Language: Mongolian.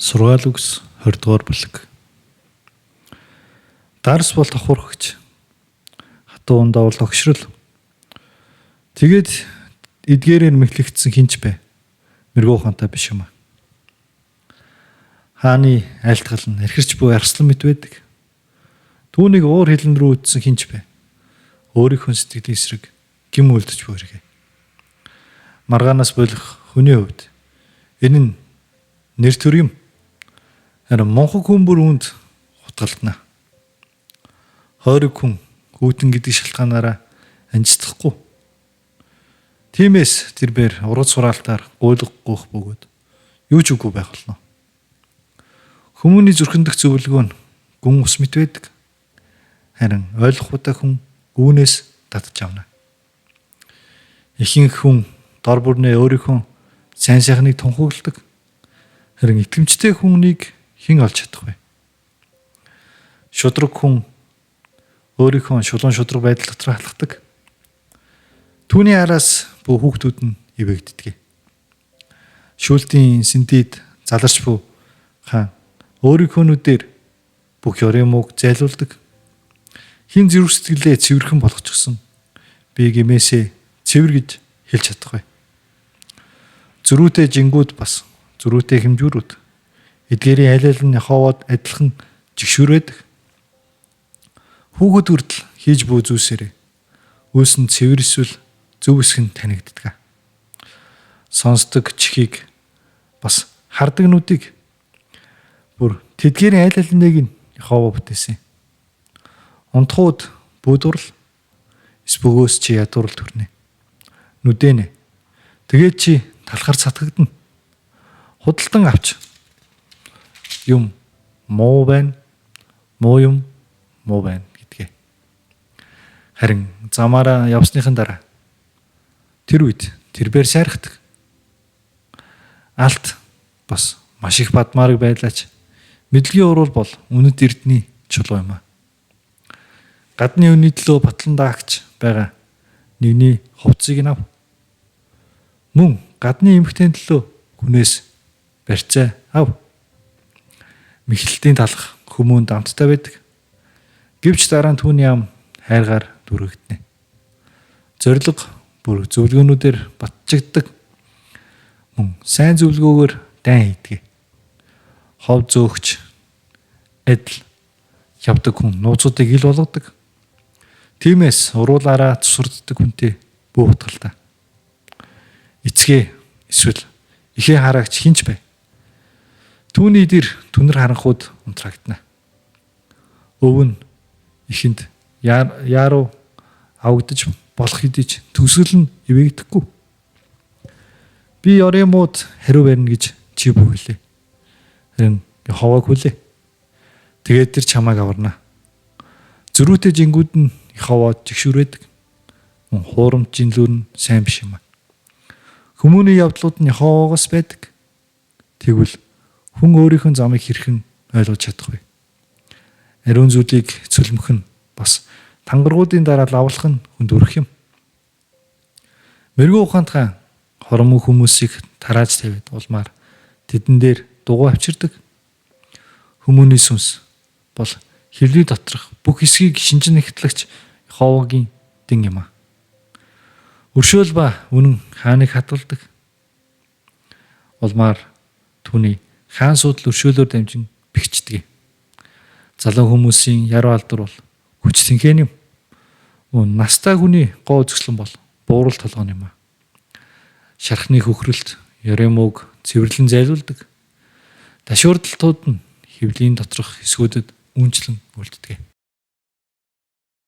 Сургаал үгс 20 дугаар бүлэг. Дарс бол тохуурхагч. Хатуу ундаа бол хогшрол. Тэгээд эдгээрээр мэхлэгдсэн хинч бэ? Мэргүү ухаантай биш юм аа. Хааны айлтгал нь архирч буй арслан мэт байдаг. Түүнийг уур хилэн рүү үтсэн хинч бэ? Өөрийнхөө сэтгэлийн эсрэг гим үлдэж буй хэрэг. Маргаанаас болох хүний хувьд энэ нь нэр төр юм. Харин мунхаг хүн бүр үүнд хутгалдана. Хойрог хүн хүйтэн гэдэг шалтгаанаараа анжидахгүй. Тиймээс тэр бэр ургац сураалтаар гуйлгахгүйх бөгөөд юу ч үгүй байх болно. Хүмүүний зүрхэн дэх зөвлөгөө нь гүн ус мэт байдаг. Харин ойлгохуйтай хүн үүнээс татж авна. Ихэнх хүн дор бүрнээ өөрийнхөө сайн сайхныг тунхагладаг. Харин итгэмжтэй хүнийг хэн олж чадах вэ? Шудраг хүн өөрийнхөө шулуун шудраг байдал дотор алхдаг. Түүний араас бүх хүүхдүүд нь ивэгддэг. Шүүлтийн сэнтид заларч буй хаан өөрийнхөө нүдээр бүх ёрын мууг зайлуулдаг. Хэн зүрх сэтгэлээ цэвэрхэн болгочихсон би гимээсээ цэвэр гэж хэлж чадах вэ? Зөрүүтэй жингүүд бас зөрүүтэй хэмжүүрүүд эдгээрийн аль аль нь Яховод адилхан жигшүүр байдаг. Хүүхэд хүртэл хийж буй зүйлсээрээ үйлс нь цэвэр эсвэл зөв эсэх нь танигддаг. Сонсдог чихийг бас хардаг нүдийг бүр тэдгээрийн аль аль нэг нь Яхова бүтээсэн. Унтахуйд бүүдурл эс бөгөөс чи ядуурл төрнө. Нүдэнэ. Тэгээд чи талхар цатгагдана. Худалдан авч юм муу байна. Муу юм муу байна гэдгээ. Харин замаараа явсныхан дараа тэр үед тэрбээр сайрхдаг. Алт бас маш их бадмаараг байлаач мэдлэгийн уруул бол үнэт эрдний чулуу юм а. Гадны үнийн төлөө батлан даагч байгаа нэгний хувцсыг нь ав. Мөн гадны эмэгтэйн төлөө хүнээс барьцаа ав. Мэхлэлтийн талах хүмүүнд амттай байдаг. Гэвч дараа нь түүний ам хайргаар дүрэгдэнэ. Зориг бүр зөвлөгөөнүүдээр батжигддаг. Мөн сайн зөвлөгөөгөөр дайн хийдэг. Хов зөөгч адил явдаг хүн нууцуудыг ил болгодог. Тиймээс уруулаараа цусурддаг хүнтэй бүү хутгалтай. Эцгээ эсвэл ихээ хараагч хинч бай. Түүний дэр түнэр харанхууд унтраагдана. Өв нь ихэнд яаруу авагдаж болох хэдий ч төгсгөл нь ивэгдэхгүй. Би ёрын мууд хариу барина гэж чи бүгэлээ. Харин Яховаг хүлээ. Тэгээд тэр чамайг аварна. Зөрүүтэй жингүүд нь Яховод жигшүүрээдэг. Мөн хуурамч жинлүүр нь сайн биш юм а. Хүмүүний явдлууд нь Яховоогоос байдаг. Тэгвэл хүн өөрийнхөө замыг хэрхэн ойлгож чадах вэ? Ариун зүйлийг цөлмөх нь бас тангаргуудын дараа лавлах нь хүнд өрөх юм. Мэргүү ухаантхан хормон хүмүүсийг тарааж тавиад улмаар тэдэн дээр дугуй авчирдаг. Хүмүүний сүнс бол хөвлийн доторх бүх хэсгийг шинжин нэгтлагч Яховагийн дэн юм а. Өршөөл ба үнэн хааныг хадгалдаг. Улмаар түүний хаан суудал өршөөлөөр дамжин бэхждэг. Залуу хүмүүсийн яруу алдар бол хүч тэнхэн юм. Мөн настай хүний гоо үзэсгэлэн бол буурал толгойн юм а. Шархны хөхрөлт ёрын мууг цэвэрлэн зайлуулдаг. Ташуурдалтууд нь хөвлийн доторх хэсгүүдэд үнчлэн үлддэг.